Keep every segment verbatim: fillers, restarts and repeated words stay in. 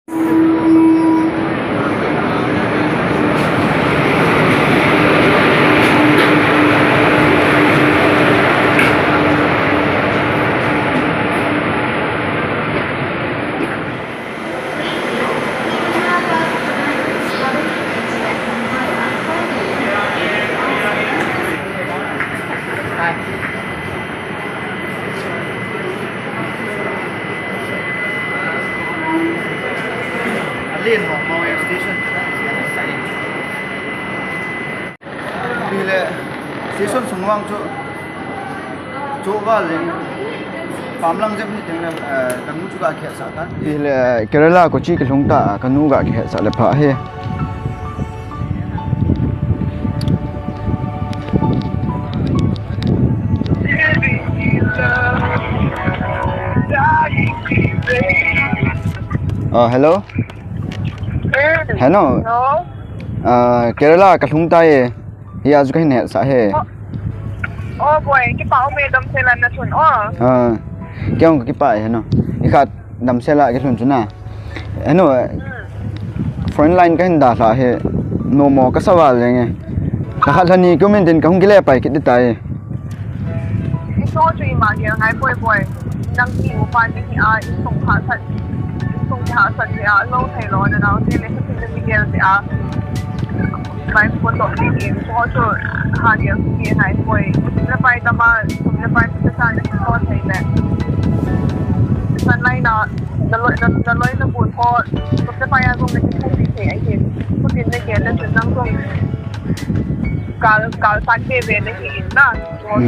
Alen mo, mo station. Hile, station sung vang chu, chu va le, pam lang jep ni teng le, eh, kanu chu ga khe sa ta. Hile, Kerala Kochi kilhung ta, kanu ga khe sa le pha he. Ah, hello. Eh, hello. Hello. Ah, Kerala kalhung tai. Hia chu kahin hetsah e. Oh. Oh, boy, kipa ume, damsel a nalhun, oh. Ah, kei jong kakipa e, heno. Ikhat damsel a kilhun chu na. Heno, hmm, front line kahin dalha e. Nomo kasa val jeng e. Lha khat lha ni kium in tin kahung kile pai kit tai. Iso chu ima gel ngai, boy, boy. Nang ni upa ni hi a, insung hahsat. Insung hahsat ni a, lo thei lo, na nao te le, sa tin ni gel te a. Pai photo ni in, photo ha dia ki hai koi. Na pai tama, na pai photo sa na photo thei le. San lai na, na loi, na, na loi na bu pho, na pai a gong na ki photo thei ai hin. Photo ne ke na chu nang gong. Kal, kal san ke be na hi in na. Photo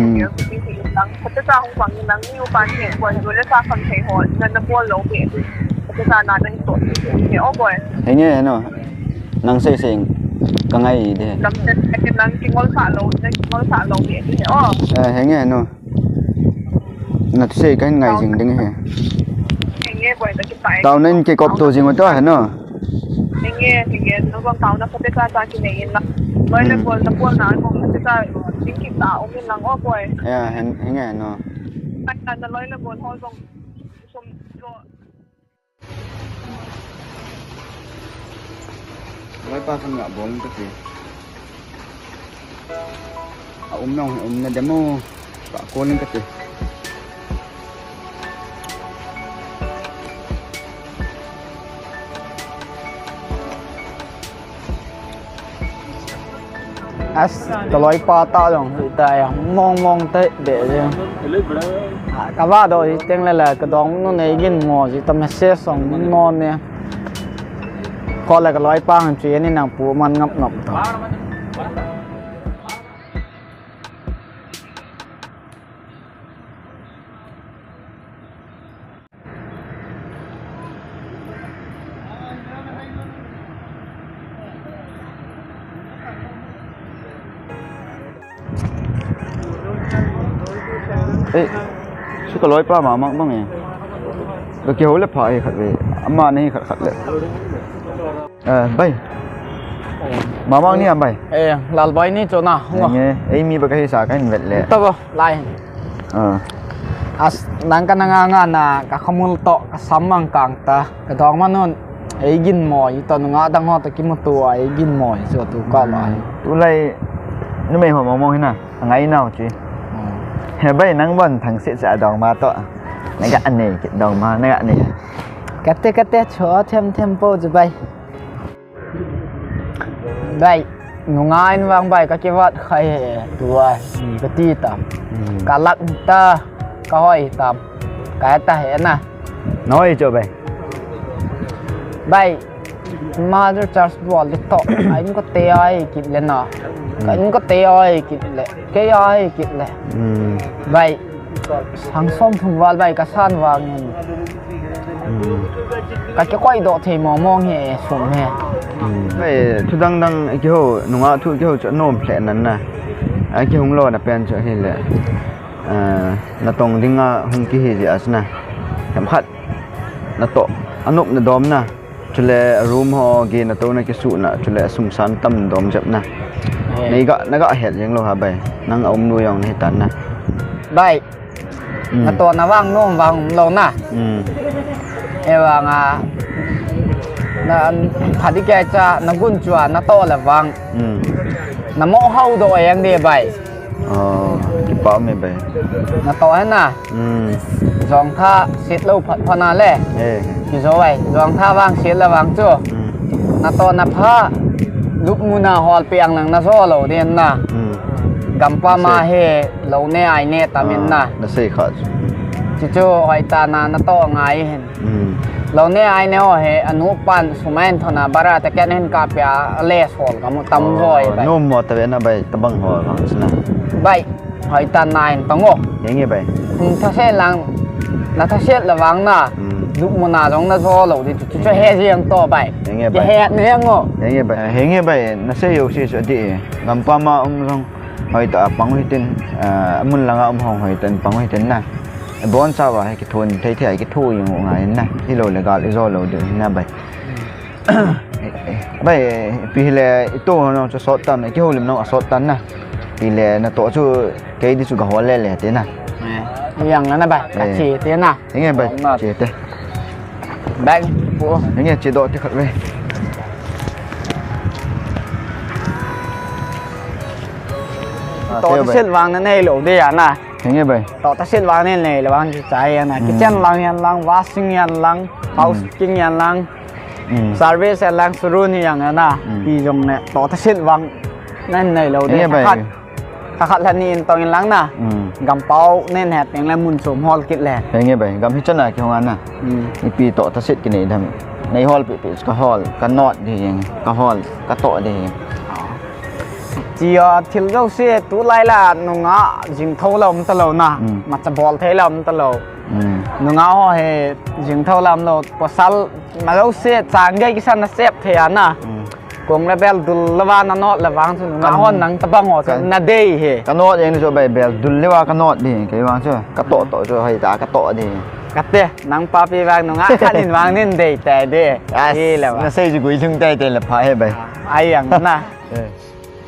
thei in lang. Photo sa hung pang in lang ni u pan ke, koi, le sa kan thei ho, na na bol lo be. Photo sa na na hi to. Ke o koi. Henge no. Nang sei sei ka ngai de. Lam se ke nang kingol sa lo, nang kingol sa lo de de o. Eh, henge no. Na sei ka ngai jing ding he. Henge boy ka kipai. Tao nan ke kop to jing to he no. Henge, henge, no bang tao na photo sa ta ki nei na. Boy le bol na bol na ko photo sa ding ki ta o min lang o boy. Ya, henge no. Ka na loi le bol ho jong sum lo. Loipa khan ngah bol in kati. A um nong, um na demo. Ka call in kati. As, ka loipa ta jong, hita ya, mong mong te, de, de. Ah, ka va do, hi teng le le, ka dong nu nei gin mo, ji ta message song, no ne. Ko le ka loipa han chu, ni nang pu man ngap ngap to. Eh, chu ka loipa Mamak bang e. Ka kihou le pha e khat ve. Ama nei khat khat le. Eh, bai. Mamak ni am bai. Eh, Lalboi ni chu na. Nge, ei mi ba ka hi sa ka hin vet le. Ta ba, lai. Ah. As, nang ka na nga nga na, ka khamul to, ka sam mang kang ta, ka dong ma nun, ei gin mo, i to nunga dang ho to kimu tu a, ei gin mo, i chu tu ka lai. Tu lai, numei ho mong mong hi na, a ngai nau chi. Hmm. He bai nang bon thang se sa dong ma to. Na ga anei ki dong ma, na ga anei. Kate, kate, cho, them, them po, chu bai. Bai, nunga in vang bai, ka kivat khai he, tu a, mi ka ti ta. Hmm. Ka lak ta, ka hoi ta, ka ta he na. Noi cho bai. Bai, Mother Church bol le to, a in ko te ai kit le na. Ka in ko te ai kit le, ke ai kit le. Hmm. Bai, sang som thum val bai, ka san vang in. Hmm. Ka kikoi doh thei mong mong hi sum he. Hmm. Hei, thu dang dang kiho, nunga thu kiho chu nom hle nan na. A kihung lo na pen chu hi le. Ah, na tong ding a hung kihi ji as na. Hem khat. Na to. Anop na dom na. Chule room ho ge na to na kisu na. Chule sum san tam dom jep na. Eh. Nei ga, na ga het jeng lo ha bai. Nang a um nu jong na hi tan na. Bai. Mm. Na to na vang nom vang um lo na. Mm. E vang a, Na, pha ding kei cha, na gun chua, na toh le vang. Hmm. Na mo hao doh jeng ding bai. Oh, kipa me bai. Na toh hen na. Hmm. Jong tha sit lou phat phat na le. Eh. Kijo bai. Jong tha vang sit le vang chu. Hmm. Na toh na pha. Lup muna hol piang lang na jo lou ding na. Hmm. Gampa ma he lou ne ai ne tam in na. Ah, na sei kha chu. Chu chu hoitah na na toh ngai hin. Hmm. Lou ne ai ne ho he, anu pan sum a hin thona bara te ken hin kapia le sol ka mu tam jo e bai. Nu mo ta ve na bai, tabang ho vang sina. Bai, hoitah na hin tong o. Henge bai. Hmm, thase lang, na thase le vang na. Hmm. Lup muna jong na jo lou ding chu, chu he jeng to bai. Henge bai. He ne jeng o. Henge bai. Henge bai, na sei jouse chu dih. Gampa ma um jong. Hoitah a pang u hitin, ah, mun langa um hong hoitah in pang u hitin na. Abon chauva hi kithon thei thei a kitho jeng u ngai na. Hilou le gal i jo lou diu hi na bai. Bai, ipi hile i toh ho nong chu sot tan, i kihoulim nong a sot tan na. Ipi le na toh chu kei di chu ka hol le le te na. Eh, yang na na bai, ka che te na. Henge bai, che te. Bag pu. Henge che doh ti khat ve. Toh thase vang na nei lou ding a na. Henge bai. Toh thase vang nei nei lou vang chu chai a na. Hmm. Kitchen lang hihen lang, washing hihen lang, hmm, housekeeping hihen lang, hmm, service hihen lang, showroom hihen lang na. Hmm. Ti jong ne toh thase vang nei nei lou ding a. Henge bai. Khat. Kha khat lha ni in tong in lang na. Hmm. Gampao nen het teng le mun som hol kit le. Henge bai, gam hi chana kihong ana. Hmm. Ipi toh thase kinei dam. Nei hol pi pi ka hol, ka not ding, ka hol, ka toh ding. Chia thil jouse tulai la nunga jing tho la um ta lou na. Hmm. Macha bol thei la um ta lou. Hmm. Nunga ho he jing tho la um lou, pasal ma jouse chang gei kisan na sep thei ana. Hmm. Kong le bel dul le va na not le vang chu nunga hon nang tabang ho chu na dei he. Ka not jeng chu bai bel dul le va ka not ding kei vang chu. Ka toh toh chu hoitah ka toh ding. Ka te, nang papi vang nunga khat in vang nin dei tai de. As, hi le va. Na sei chu gui chung tai tai le pha he bai. Ai yang na. Eh.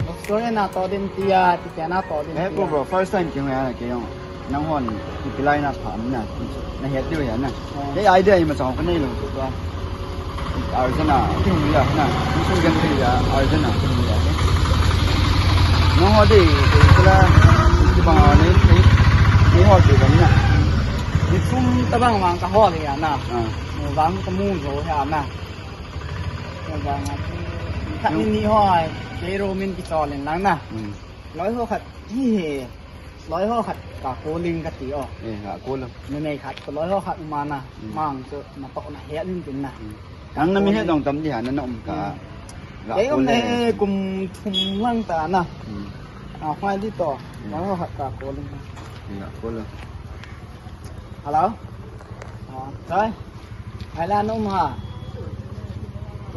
Doctor na toh din tia, ti tia na toh din tia. Eh, ko bro, first time kihong a na kei jong. Nang hon, ipi lai na pha na, na het diu ahi na. Oh. Kei idea ima chang ka nei lou chu tua. Arjana, kihong ya na. Insung gen thei ya, Arjana, kihong ya. Nang ho dei, dei kila, kibang a nei, nei, nei ho dei bang na. Ni sum tabang vang ka ho le ya na. Ah. Ni vang ka mu jo ya na. Ka vang a. Khat ni ni ho, kei room in kichol in lang na. Hmm. Loi ho khat, hi he. Loi ho khat ka koling ka ti o. Eh, ka koling. Numei khat ka loi ho khat um a na. Hmm. Mang chu na toh na het in tin na. Hmm. Nang na mi he dong tam di ha na na um ka. Hmm. Ka koling. Ei um na he kum thum lang ta na. Hmm. A, hoi di to. Hmm. Loi ho khat ka koling. Hmm, ka koling. Hello? Ah, Choi. Ai la na um ha.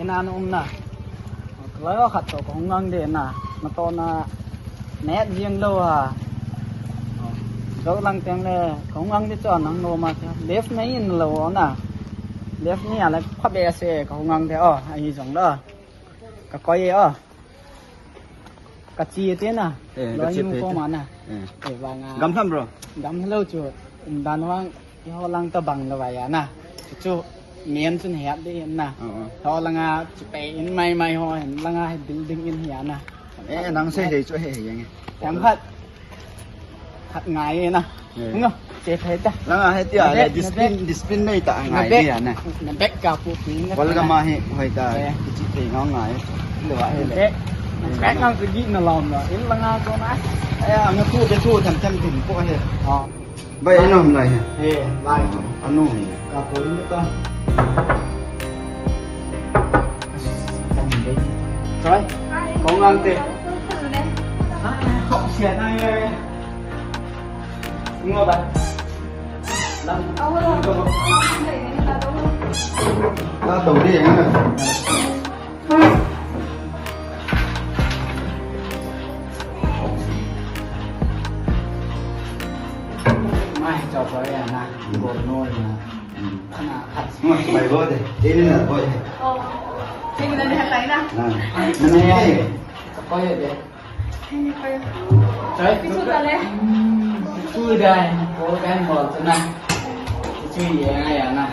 Ina na um na. Loi ho khat toh kahung ngang de na. Na toh na net jing lou ha. Jou lang teng le kahung ngang de chu nang no ma. Left na in lou na. Left ni a le kha be se kahung ngang de o. Ahi jong lo. Ka koi e o. Ka chi te na. Eh, ka chi nu te ko te. Ma na. Eh. Eh, vang a. Gam tham bro. Gam lou chu. Dan vang. Iho lang tabang lou va ya na. Chu. Mian chun hiat de na. Oh, oh. Ho langa chu pe in mai mai ho hin langa hi building in hi ya na. Eh, nang sei sei chu he he yang. Yang khat. Khat ngai na. Eh. Ngo, che thei ta. Langa he tia le discipline, discipline nei ta ngai dia na. Na bek ka pu pi na. Wal ga ma he hoi ta. Eh. Chi thei ngau ngai. Lo wa he le. Bek. Bek ngau gi na lom na. In langa ko na. Eh, anga tu de tu tham tham tin ko he. Oh. Bai, ino hom lai he. Eh, bai. Anu he. Ka ko ni ta. Choi. Kong ang te. Kok sia na ye. Ngo ba. Lam. Ta to de na. Mai, chao chao ya na, bol no ya. Ana khat. Mai, bai bo de. Ini na bo. Oh. Ini na ni hatai na. Na. Na ni ai. Ka ko ya de. Ini ko. Chai. Kisu ta le. Kisu dai. Ko kan bol na. Kisu ya ya na.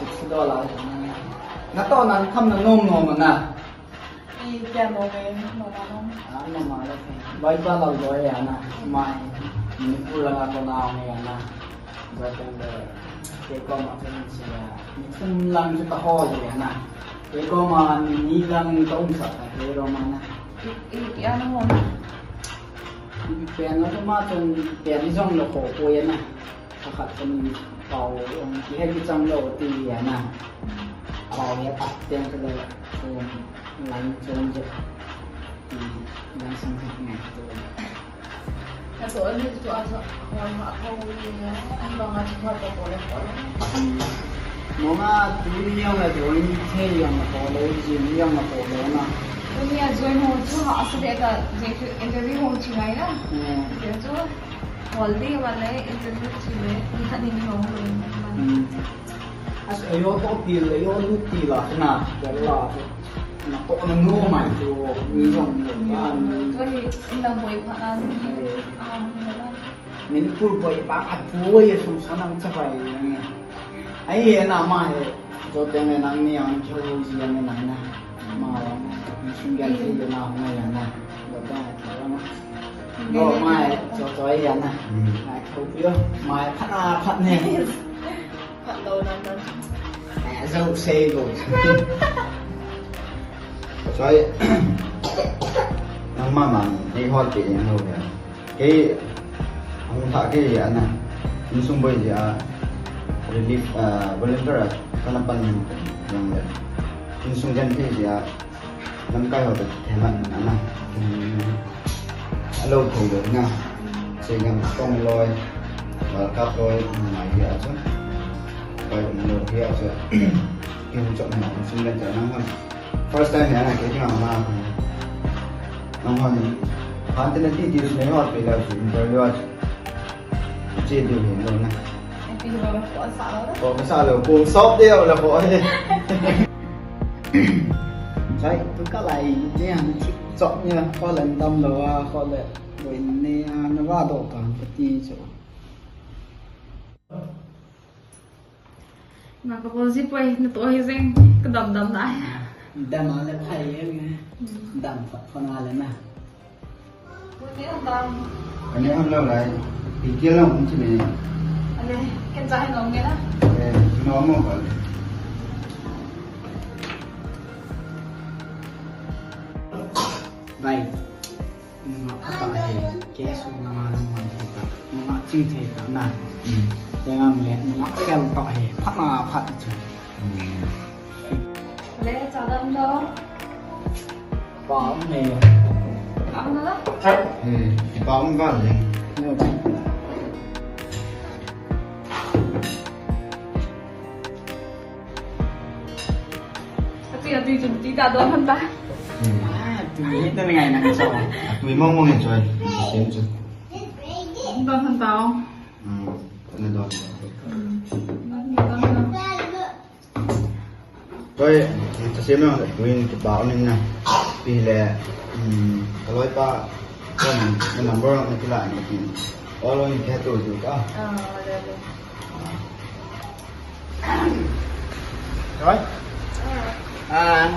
Kisu do la. Natoh nan kham na nom nom na. I kya nom e, nom na nom. Ah, nom na le. Bai pa lau doi ya na. Mai. Ni pu la na ko na me ya na. Ba tan de. Ke ko ma chen si ya. Ni kum lang chu ka ho ya na. Ke ko ma ni ni lang ka um sa ka ke ro ma na. I, i, i ano mo na. Pen na ma chen pen ni jong lo ko ko ya na. Pakhat khat in pau, um, kihe kichang lou ti hi ana. Pau hi apat teng ka le, um, line chom je. Ti, line sang sang ngai tu. Ka to ni tu a to, hoi ha ko ni ya. An ba nga tu ko ko le ko. Mo nga tu ni yang la join, the yang la ko le, ji ni yang la ko le na. Tu ni a join ho chu ha sa de ka, je interview ho chu ngai na. Hmm. Je chu. Hol di wale interview chule, ni khat ni hong lo. Hmm. As ayo to til, ayo lu til la na, la. Na ko na no mai to, ni jong lo ka ni. To hi, in la boi pha na ni. Ah, ni la. Manipur boi pa a boi a sum sa nang cha bai ni. Ai, e na ma he, jo te ne nang ni ang jo ji ne nang na. Ma la, ni sum ga ji na ma ya na. Ba ba, ma. Go, mai, cho cho ya na. Hmm. Mai, cho pio, mai, phat na, phat ne. Phat lo na na. Mai, zo sei go. Cho ai. Nang ma ma, ni hot ke ni ho ya. Kei, hung tha kei ya na. Insung boi ya. Relief, ah, volunteer, ka na pan yang le. Insung jan kei ya. Lamkai ho toh kitheman ana. Hmm. Alou thou lou na. Sei ngam tong loi. World Cup loi, ngai hi a chu. Kai um lou hi a chu. Ki hung chop na, sum len cha nang hon. First time hi ana ke ki ma ma. Nang hon. Han te na ti ti nei hot pe la chu interview a chu. Che diu hin lou na. Happy lou, ko sa lou. Ko sa lou, ko sop diu la ko he. Chai, tu ka lai, ne han chi. Chop ne, ko lan dam lou a, ko le. Boi ne a, na va do kan ka ti chu. Na ka bol ji poi, na to hi jeng, ka dam dam na. Dam a le phai jeng, dam phat phat na le na. Ani ham lou lai, pi kia lou hung chi me. Ale, ken cha hai nom nge na. Eh, nom mo ba. Bai. Nunga phat ta he, ke su nunga nunga thei ta, nunga ching thei ta na. Hmm. Te ngang le, nunga kel ta he, phat na phat chu. Hmm. Le, cha dam do. Pa um ne. Am na la? He, pa um ba le. Ne. Atui, atui, tui, tui ta don han ta. Hmm. Ah, tui hi ta ngai nang cho. Atui mong mong ngai cho. Same cho. Don han ta o. Hmm. Ana don. Hmm. Don, don, don. Koi, ta same na, tui ni kipa o ni na. Pi le, hmm, ka loi pa, kon, na number na kila ni. Olo ni khe tu tu ka. Ah, le, le. Rồi. À,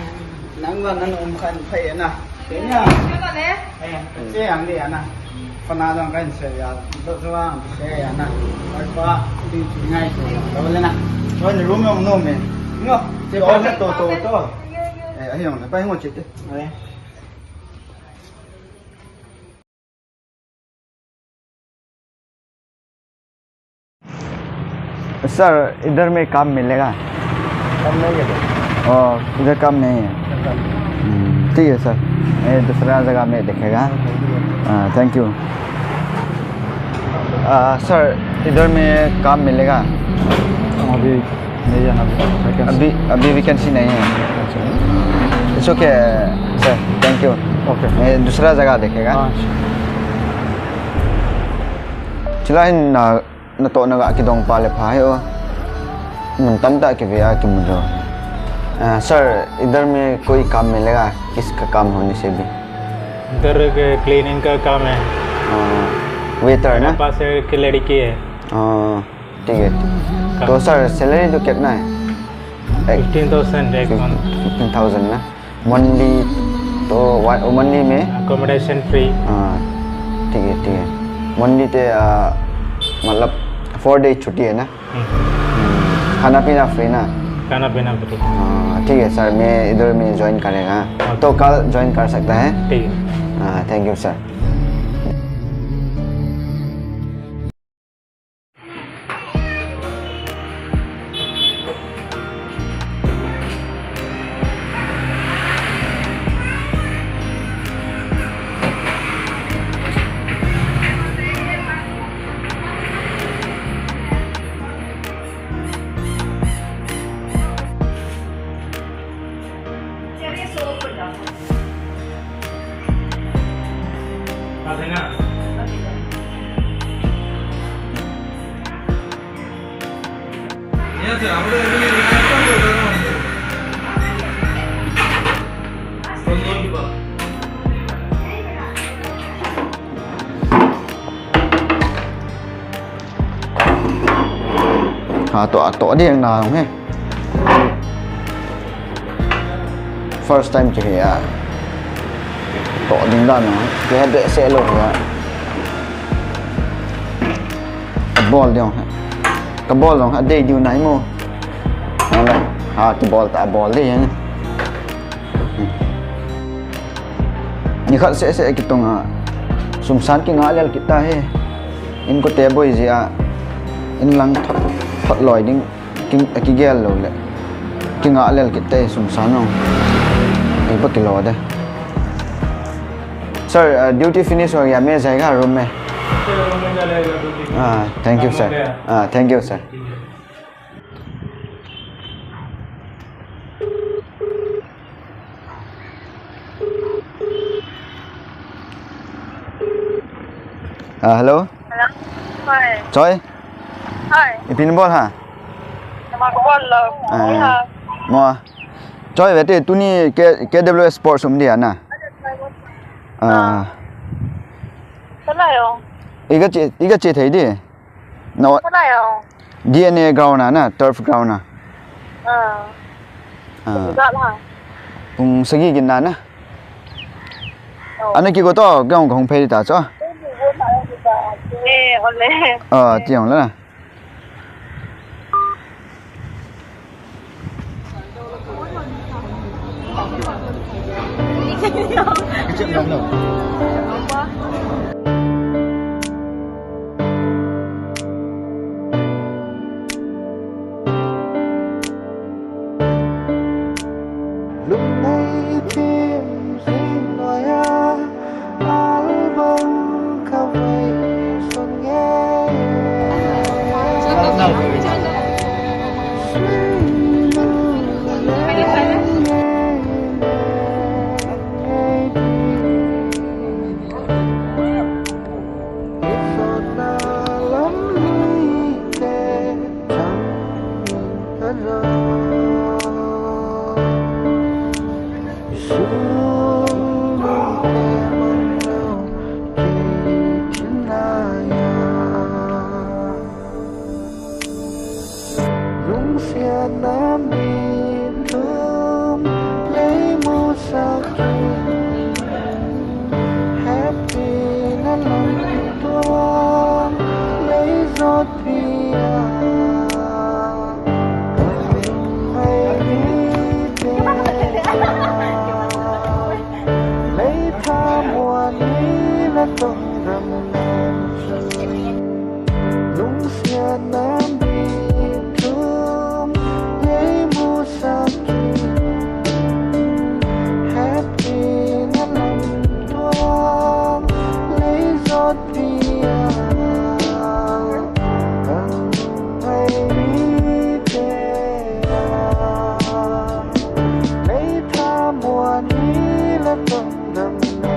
nang wa nang um khan phai na. Thế nha. Thế mà nè. Ê, che ang đi na. Phần nào dong kan se ya. Lo so ang se ya na. Rồi qua đi chỉ ngay rồi. Lo le na. Rồi ni room nong nong me. Ngo. Che o na to to to. Ê, ai yong na pai ngo che te. Ê. सर, इधर में काम मिलेगा? काम नहीं है, सर। ओ, इधर काम नहीं है। सर, काम नहीं है। हम्म, ठीक है, सर। ये दूसरा जगह में देखेगा। हाँ, ठीक है। हाँ, thank you। आ, सर, इधर में काम मिलेगा? अभी नहीं है ना, अभी vacancy। अभी, अभी vacancy नहीं है। अच्छा। It's okay, sir। Thank you। OK। ये दूसरा जगह देखेगा। हाँ, अच्छा। Chulai hin, ah, natoh na ga kidong pa le pha hi o. Mun tamtah kive a kimu jo. Ah, sir, idhar mein koi kaam milega? Kiska kaam hone se bhi? इधर के cleaning का काम है। Ah, waiter na? मेरे पास एक लड़की है। Ah, ठीक है। काम। तो sir, salary तो कितना है? Fifteen thousand एक month। Fifteen thousand ना? Monthly तो वा-, monthly में? Accommodation free। हाँ, ठीक है, ठीक है। Monthly ते, आ, मतलब four day छुट्टी है ना? हम्म। हम्म, खाना पीना free ना? खाना पीना free। हाँ, ठीक है sir, मैं इधर में join करेगा। OK। तो कल join कर सकता है? ठीक है। हाँ, thank you sir। Ha, to, to ding na he. First time kihe a. To ding dan na. Kihe behseh lou a. Kabol ding he. Kabol ding he. Dei diu nai mo. Ala. Ha, kibol ta bol ding he. Nikhat seh seh kitung a. Sumsan kingah lel kit ta he. In kote boi jeh a. In lang thot, thot loi ding. Ki, kigel lou le. Kingah lel kit te sumsan o. Ei pa kilo de. Sir, uh, duty finish ho gaya, main jayega room mein. Ah, thank you, sir. Ah, thank you, sir. Ah, hello? Hello? Hoi. Choi? Hoi. Ipi nabol ham? Nama kabol lou. Ah. Hoi ha. Mo. Choi, vete, tuni K-, K W S Sports um dia na. Ah. Hello. Iga che, iga che thei di. No. Hello. D N A ground na, na, turf ground na. Ah. Ah. Pung sagi gin na na. Oh. Ana kigo to, kong kong phei ta cho. Eh, ole. Ah, tiang la na. Lungsiatna min thum, leimu sak in, happy na lamtuang, lei jot pi a, hai mi te a, lei thamuan ni na tong dam. Lungsiatna min thum, lei mu sak in, happy na lamtuang, lei jot pi a, kan hai mi te a, lei thamuan ni la tong dam na.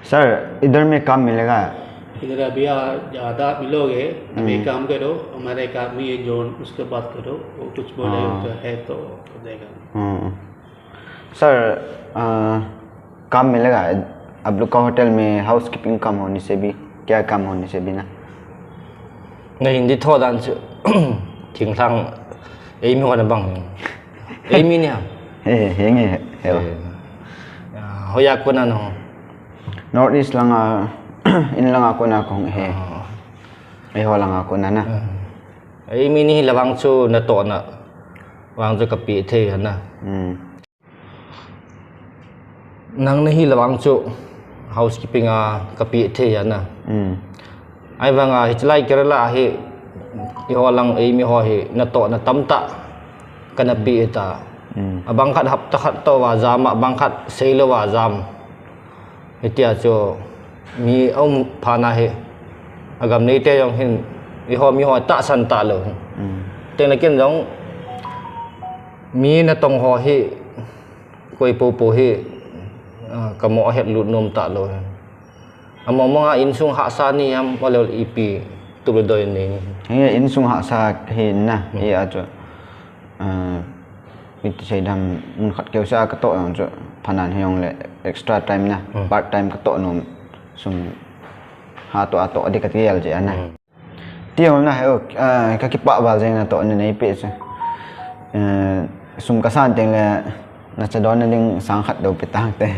Sir, इधर में काम मिलेगा? इधर अभी आ, ज्यादा मिलोगे, अभी हम्म। काम करो, हमारे एक आदमी है जॉन, उसके बात करो, वो कुछ बोले हाँ। तो है तो देगा। हम्म। सर, आ, काम मिलेगा आप लोग का होटल में, हाउसकीपिंग काम होने से भी, क्या काम होने से भी ना? Na Hindi tho dan chu, thinglhang, eimi ho na bang, eimi ni ham? He, he, henge, he. Eh, ah, hoiya kona na ho? North East langa, in langa kona kahung he. Ah. Eiho langa kona na. Ah. Eimi ni hi la vang chu natohna vang chu kapeh thei ana. Hmm. Nang nahi la vang chu housekeeping a kapeh thei ana. Hmm. Ahivanga hichelai Kerala a hi eiho lang eimi ho hi natohna tamtah kana peh ta. Hmm. Abang khat hapta khat toh va jam, abang khat seilouva jam. Hitia chu mi aum phat na hi, agam neite jong hin, eiho mi ho tahsan talou. Hmm. Tengle ken jong mi natong ho hi, koi popo hi, ah, kamoh ahet lut nom talou. Among mong a insung hahsa ni ham, ole ipi tup le doi nei ni. Hi insung hahsa hi na, hmm, hi a chu. Ah, iti sei dam, mun khat keu sa katoh jong chu, phanan hijongle extra time na, hmm, part time katoh nom, sum hatoh atoh ding kati jel jeh ana. Hmm. Ti jong na he, ah, kakipah val jeng natohna neipeh chu. Eh, sum kasan tengle, nachadonna ding sang khat dou pe tang te.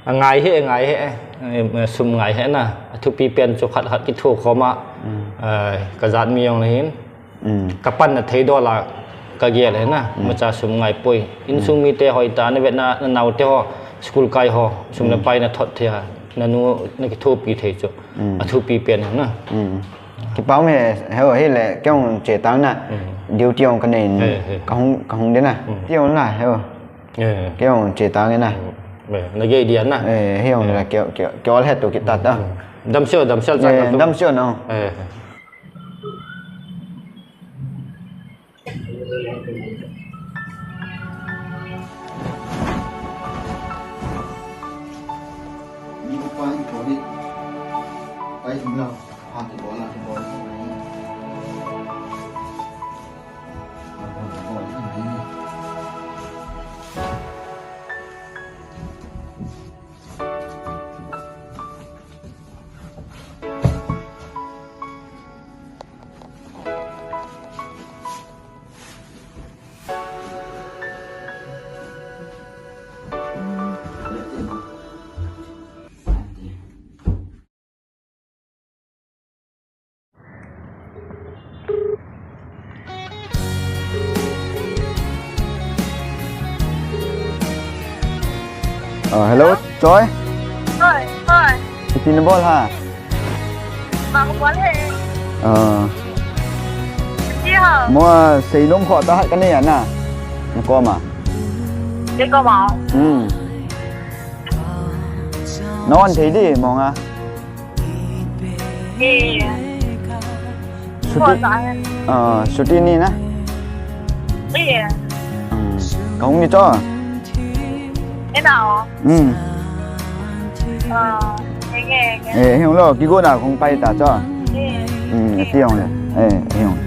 Angai he, angai he, eh, sum ngai he na, athupi pen chu khat khat kitho khom a, hmm, eh, kajat mi jong le hin. Mm. Kapanna thei dol a kagel hi na, mm, imacha sum ngai poi. Insung, mm, mite hoitah a navet na, nanaote ho, school kai ho, sum le, mm, pai nathot thei a, nanu nakithopi thei chu. Mm. Athupi pen hi na. Mm. Kipah e, he, hile, kei jong che tang na, mm, duty jong kanei, he, he, kahung, kahung ding na. Mm. Ti jong na, he. He. Kei jong che tang na. Mm. He, nagei dia na. He, he jong, he, la, kei, kei, kei ol he tu kita ta. Mm. Damsel, damsel, he, cha ka tu. Damsel na. He, he. Ah, hello, hello. Choi? Hoi, hoi. Ipi nabol ham? Bang bol he. Ah. Ipi ham? Mo, ah, seinom kho tah khat kanei ana. Nakoma. Nakoma. Hmm. Na on thei di, mong a. Eh. Chuti, ah, chuti ni na? Eh. Hmm. Kahung ni chu. Eh, na o. Hmm. Ah, henge, henge. Eh, hung lo, kigo na kahung pai ta chu. Eh. Hmm, eh, ti hung le. Eh, hung.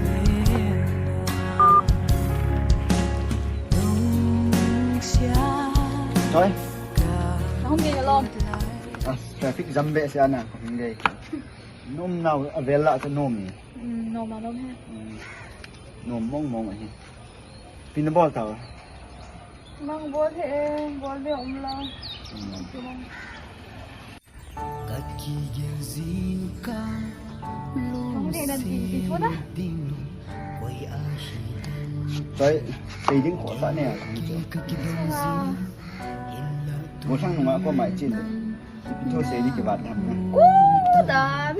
Choi. Kahung ni lo. Ah, traffic jam behseh ana, kahung dei. Nom nau avel lah chu nom e. Hmm, nom a nom he. Hmm. Nom mong mong ahi. Ipi nabol tau? Bang bol he, bol be um la. Hmm. Bang de nan di, di chu na. Choi, sei ding kho sa ne a. Sa. Bo sang nunga ko mai chin. Thu sei di kibat ham na. Ko dan.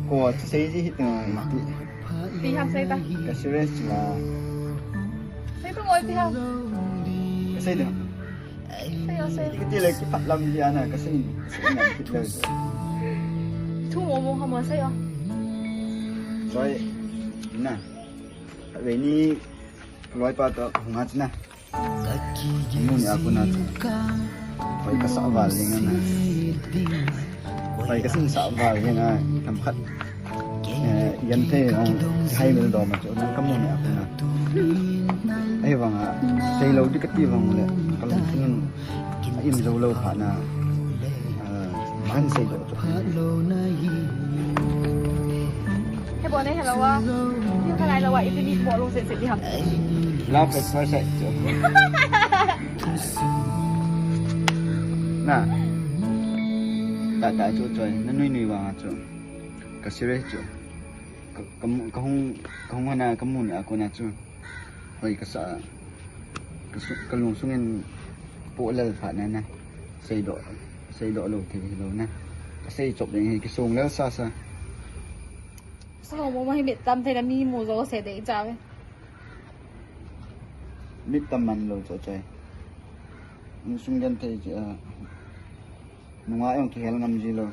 Ko sei di hit na ti. Ti ham sei ta. Ka serious la. Sei ta ngoi ti ham. Ka sei di. Sei o, sei. Kiti le kipat lam di ana ka sei. Sei na kit le. Thu mo mo ham sei o. Choi. Na. Ve ni loi pa to hung a na. Mun a ko na. Hoi ka sah val jeng a na. Hoi ka sin sah val jeng a, themkhat. Eh, Genthei, ah, hai mil dom a chu, nang ka mu ne a kona. Ahivang a, sei lou di ka ti vang le, ka lungsung in, a im jou lou phat na, ah, man sei lou chu. He bo ne hello a. Ni ka lai lou a, iti ni bo lou se se di ham. Love at first sight chu. Na. Ta ta chu choi, na nui nui vang a chu. Ka serious chu. Ka, ka, ka hung, ka hung hana ka mu ne a kona chu. Hoi ka sa, ka su, ka lungsung in po lel phat na na. Sei doh, sei doh lou thei lou na. Ka sei chop ding hi ki sung lel sa sa. Sao mo ma hi mit tam thei na mi mu jo se de cha ve. Mit tam man lou cho chai. Lungsung Genthei chi a. Nunga jong kihel ngam ji lou.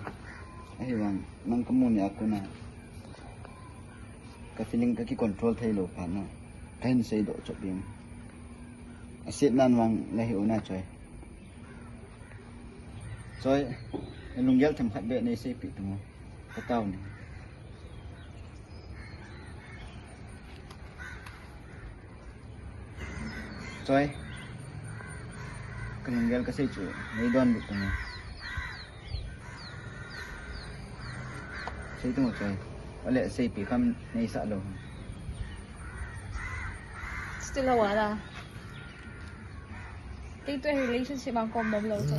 Ahivang, nang ka mu ne a kona. Ka feeling ka ki control thei lou phat na. Ka hin sei doh chop ding. A set nan vang la hi u na choi. Choi, lunggel themkhat beh nei sei pi tu mo. Ka tao ni. Choi. Ka lunggel ka sei chu, nei don bu tu mo. Sei tu mo choi. Ale sei pi kham nei sa lou. Still a wala. Kei tu relationship a kom nom lou chu.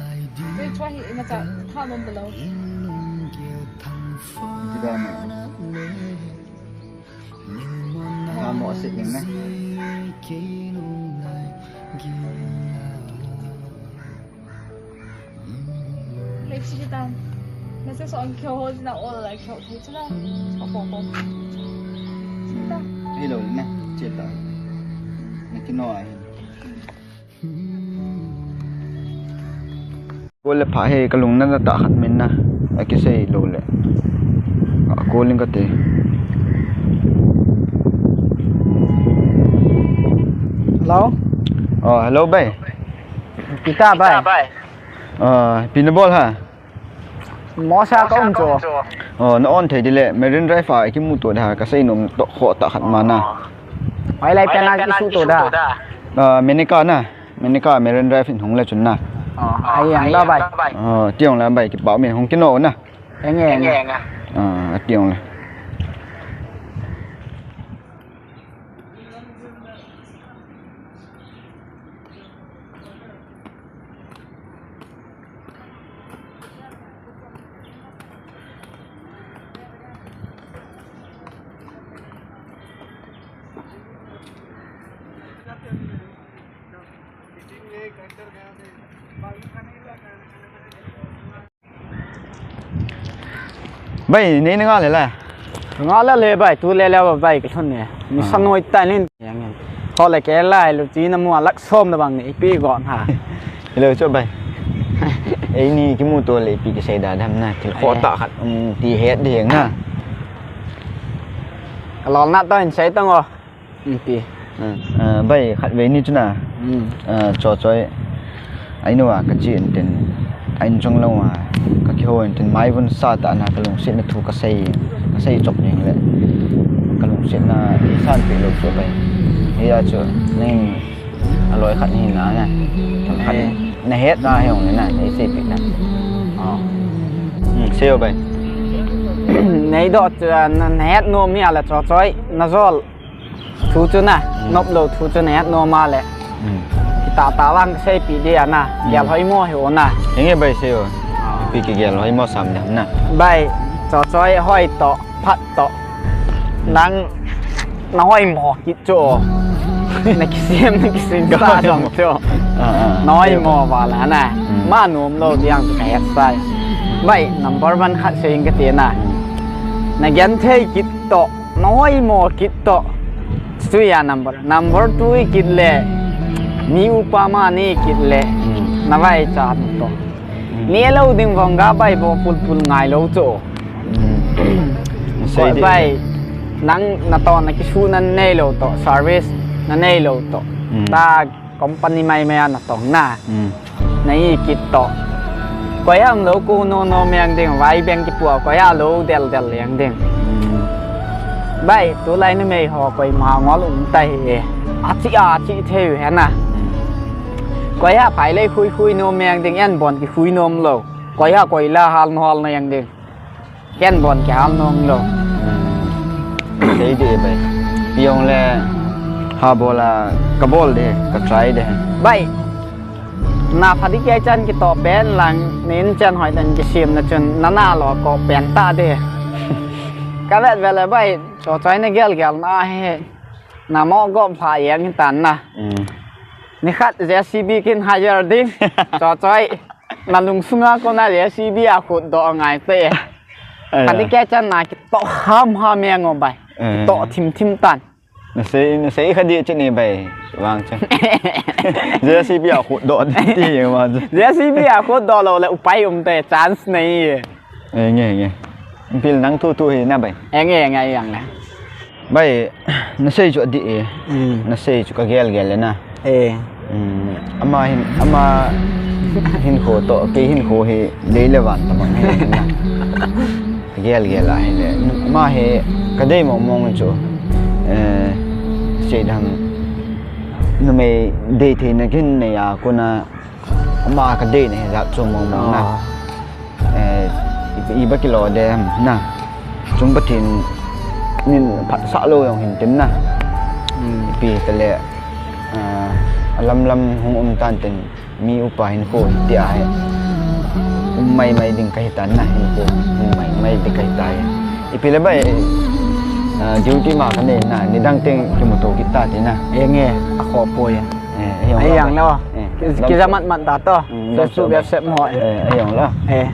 Kei chu hi imacha tha nom lou. Ti da ma. Nga mo se ning na. Lei si ta. Na se so ang kyo ho na o la kyo thei chu na. Ko ko ko. Si ta. Hello na. Che ta. Na kino a hi. Ko le pha he ka lung na na ta khat min na. A ki sei lou le. A ko ling ka te. Hello? Oh, hello, bai. Kita, bai. Ah, pi na bol ha? Mo sa ka um chu. Oh, na on thei di le, Marine Drive a ki mu to da, ka sei nom to kho ta khat ma na. Hoi lai pe na ki su to da. Ah, Menika na. Menika Marine Drive in hung le chun na. Oh, ai yang da bai. Oh, tiang la bai ki pa mi hung ki no na. Eng eng. Ah, tiang le. Bai, nei na nga le la. Nga la le bai, tu le le bai ka thon ne. Ni sa noi ta nin. Ho le ke lai lu chi na mu lak som na bang ni pi gon ha. Hello, cho bai. Ei ni ki mu to le pi ki sei da dam na. Thil kho ta khat, um, ti het ding na. Ka lol na to in sei tang o. Ti. Ah, bai khat vei ni chu na. Ah, cho choi. Ai nu a ka chi in tin. Ai chung lo a. Ka ki ho in tin mai vun sa ta na ka lungset na thu ka sei. Ka sei chok ning le. Ka lungset na i san pe lo chu bai. Hi a chu ning a loi khat ni na na. Khat na het na he ong na. Nei sei pe na. Ah. Hmm, sei o bai. Nei do chu na, na het no mi a la cho choi. Na zol. Thu chu na, nop lo thu chu na het nom a le. Hmm. Kita ta vang sei pi di a na, hmm, gel hoi mo hi o na. Enge bai sei o. Ah. Pi ki gel hoi mo sam dam na. Bai, cho choi hoi to, phat to. Nang na hoi mo kit chu. Na kisem, na kisem sa jong chu. Ah, ah. Na hoi mo va la na. Hmm. Ma nom lo diang ka het sai. Bai, number one khat sei ka ti na. Hmm. Na Genthei kit to. Na hoi mo kit to. Chu a number. Number two i kit le. Mi upa ma ni kit le. Hmm. Na vai cha to. Hmm. Ni lo ding vang ga bai bo pul pul ngai lo chu. Hmm. Ko bai. Nang na to na kisu na nei lo to. Service na nei lo to. Hmm. Ta company mai mai a na tong na. Hmm. Nei kit to. Koi ham lo ku no no meng ding, vai beng ki pua, koi ha lo del del yang ding. Bai, tulai numei ho koi ma ngol um ta hi. A chi a chi thei u he na. Koi ha phai lei khui khui no meng ding, en bon ki khui nom lo. Koi ha koi la hal no hal na yang ding. Ken bon kihal nom lo. Sei de bai. Yong le ha bola ka bol de, ka try de. Bai. Na phadi kei chan kito pen lang nin chan hoi den kisim na chun na na lo ko pen ta de. Ka vet vet le bai. Cho choi na gel gel na he. Na mo go pha yang tan na. Ni khat J C B kin hire ding. Cho choi. Na lungsunga kona J C B a khut do ngai te. Ai, Kadi ai. Ke chan na kito ham ham yang o bai. Eh. Kito thim thim tan. Na sei, na sei kha di chini bai. Vang chan. J C B a khut do ti vang chan. J C B a khut do lo le upai um te chance nei. Eh, nge, nge. Pil nang thu thu hi na bai. Eh, nge, nge yang le. Bai, na sei chu adi e. Mm. Na sei chu ka gel gel le na. Eh. Mm, ama hin, ama hin kho to, kei hin kho hi dei le van ta mang he na. Gel gel a hi le. Ama hi ka dei mong mong chu. Eh, sei dang numei dei thei na kin nei a ko na ama ka dei na hi jat chu mong mong na. Ah. Eh, i, i ba kilo de na. Chung Pathen in phat sa lo yong hin tin na. Hmm. Ipi ta le, ah, alam lam hung um tan tin mi upa hin ko ti a he. Um mai mai ding ka hi tan na hin ko. Um mai mai ding ka hi ta he. Ipi le ba e, ah, duty ma ka ne na, ni dang teng ki mu to ki ta ti na. E nge, a kho po ya. Eh, eh, yong Ai lo yang ba. Lo. Eh, Ki, dam ki to. Jamat mat ta to. Hmm, Just dam to to ba. Accept mo. Eh, eh, yong lo. Eh.